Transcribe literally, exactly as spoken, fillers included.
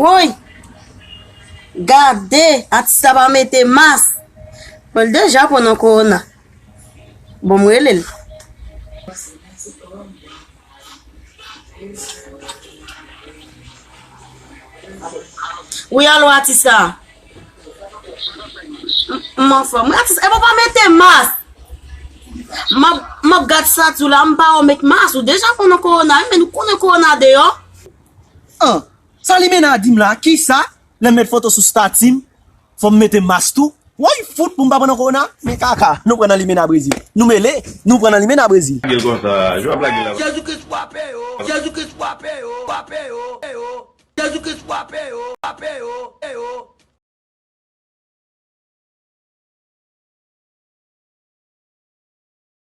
Woy! Gade, atis la pa mete mas. Bon, l deja pran nan kowona. Bon, m rele l. Wi, alo, atis la. M, m anfòm. Wi, atis, e bon, pa mete mas. M ap, m ap gad sa tou la, m pa wè w met mas. Ou deja pran nan kowona, wi, men nou konnen kowona deyò. An, sa Limena di m la, kisa? Lè m met foto sou stati m, fò m mete mas tou? Woy, fout pou m pa pran nan kowona? Men kaka, nou pran nan Limena Brezil. Nou mele, nou pran nan Limena Brezil. Lage l konsa, jwe ap lage l la. Jezi Kris frape yo, Jezi Kris frape yo, frape yo, e yo. Jezi Kris frape yo, frape yo, e yo.